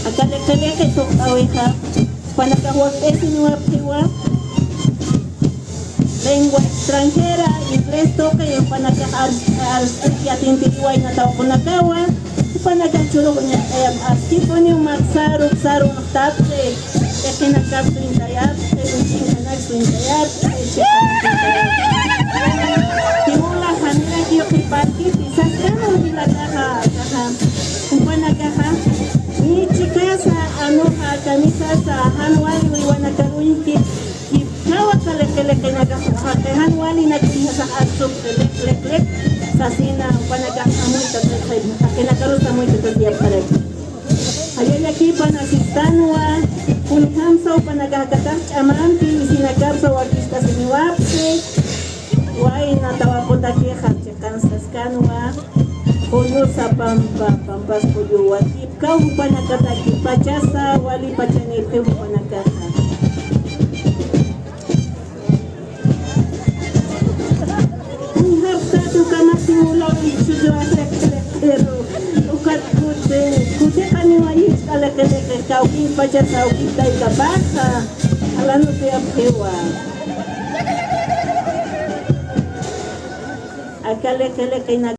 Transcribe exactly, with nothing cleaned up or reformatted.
Aka liqi liqi tuqt'awixa, jupanakax wakt'asiniwapxiwa, lengua extranjera, inglés tuqi, jupanakax ar-, arst'añ yatintiriwa wayna tawaqunakawa, jupanakax churux uñacht'ayapxi, askipuniw maqsaru, saru uñjtapxi, iqinakap suñtayapxi, uñch'inkanak suñtayapxi, chiqanak suñtayapxi. Kimula janirakiw qhiparkipi, saskanwa jilataxa, akaxa. Jupanakaxa, ni chikasa, anuxa, kamisasa, jan wali uywanakaruñki, kipkawa aka liqi liqinakax, jaqi jan walinak uñjasax arsupxi, liq, liq, liq, sasina, jupanakax amuyta, jaqinakarus amuyta sasiyapxaraki. Jallallakipan asistanwa, kunjamsa jupanakax akatax ch'amampi, isinakapsa wakist'asiniwapxi, wayna tawaqutakixa chiqan saskanwa, Jullosa pampa, pampas jullowa, kipkaw jupanakataki, pachasa, wali pachanipxi jupanakaxa. Kunjapxtati ukamati ulaw ichhusiwa liqi liqiru, ukat kuti, kutiqaniwa jichh'a liqi liqi, kawkin pachasa, awkitaykapaxa, alanutiyapxiwa. Aka liqi liqinak